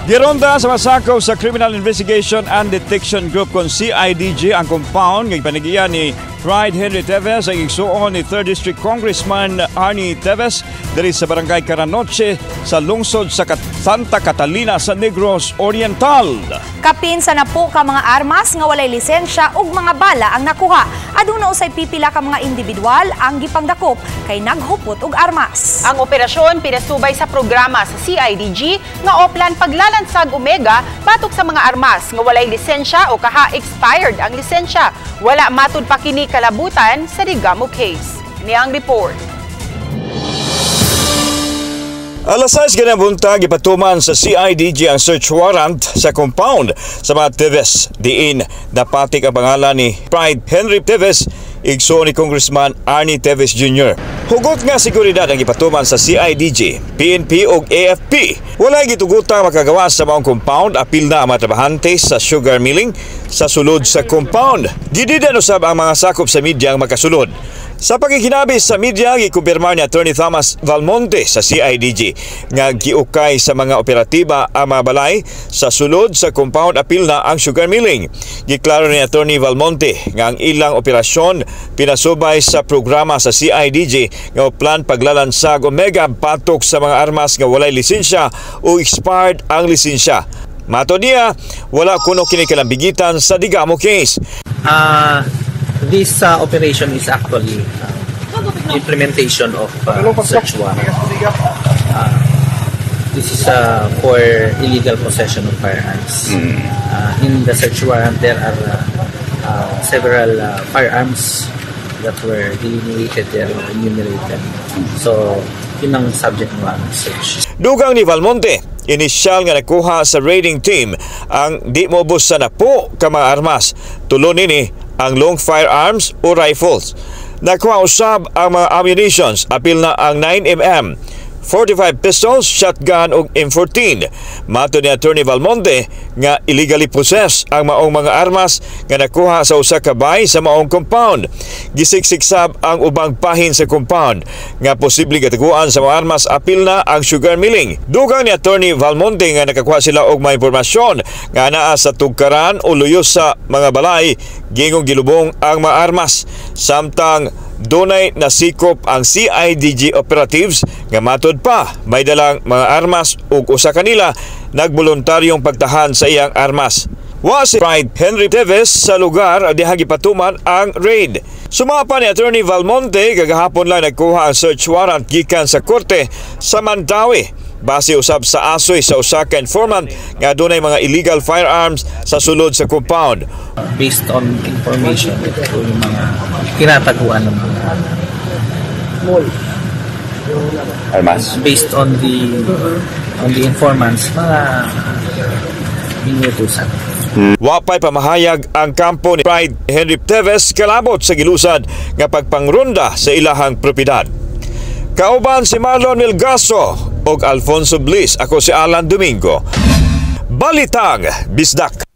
Gironda sa masakop sa Criminal Investigation and Detection Group kon CIDG ang compound nga gipanagiya ni Pride Henry Teves, ang igsuon ni 3rd District Congressman Arnie Teves, diri sa Barangay Caranoche sa lungsod sa Santa Catalina sa Negros Oriental. Kapin sa 10 ka mga armas nga walay lisensya ug mga bala ang nakuha. Aduna usay pipila ka mga individual ang gipangdakop kay naghupot og armas. Ang operasyon pinasubay sa programa sa CIDG nga Oplan Paglalansag Omega batok sa mga armas nga walay lisensya o kaha expired ang lisensya. Wala matud pa kini kalabutan sa Degamo case. Niyang report. Alas 6 ganang buntag, ipatuman sa CIDG ang search warrant sa compound sa mga Teves. Diin napatik ang pangalan ni Pride Henry Teves, igsoon ni Congressman Arnie Teves Jr. Hugot nga seguridad ang ipatuman sa CIDG, PNP ug AFP. Walay gitugutang makagawa sa maong compound, apil na ang mga trabahante sa sugar milling sa sulod sa compound. Gididan usab ang mga sakop sa media ang makasulod. Sa pagkikinabi sa media, gikumpirmar ni Attorney Thomas Valmonte sa CIDG nga giukay sa mga operatiba ang mga balay sa sulod sa compound, apil na ang sugar milling. Giklaro ni Attorney Valmonte nga ang ilang operasyon pinasubay sa programa sa CIDG nga plan paglalansag Omega batok sa mga armas nga walay lisensya o expired ang lisensya. Matod niya, wala kuno kini kalambigitan sa Degamo case. This operation is actually implementation of search warrant. This is for illegal possession of firearms. In the search warrant, there are several firearms that were delineated there or enumerated. So, yun ang subject ng aming search. Dugang ni Valmonte, inisyal nga nakuha sa raiding team ang di moubos sa 10 ka mga armas. Tulo nini ang long firearms o rifles. Nakuha usab ang mga ammunitions, apil na ang 9 mm, 45 pistols, shotgun ug M14. Matod ni Attorney Valmonte nga illegally possessed ang maong mga armas nga nakuha sa usa ka bay sa maong compound. Gisiksik sab ang ubang bahin sa compound nga posibleng kataguan sa mga armas, apil na ang sugar milling. Dugang ni Attorney Valmonte nga nakakuha sila og mga impormasyon nga anaa sa tugkaran o luyos sa mga balay gingong gilubong ang mga armas. Samtang dunay nasikop ang CIDG operatives nga matod pa may dalang mga armas ug usa kanila nagboluntaryong pagtahan sa iyang armas. Wa si Pride Henry Teves sa lugar diha gipatuman ang raid. Sumapa ni Attorney Valmonte, kagahapon lang nagkuha ang search warrant gikan sa korte sa Mandaue. Base usab sa asoy sa usa ka informant nga dunay mga illegal firearms sa sulod sa compound. Based on information, ito po yung mga tinataguan ng mga Armas. Based on the informants, mga inutusan. Wa pa'y pamahayag ang kampo ni Pride Henry Teves kalabot sa gilusad nga pagpangronda sa ilahang propiedad. Kauban si Marlon Milgaso ug Alfonso Bliss. Ako si Alan Domingo. Balitang Bisdak.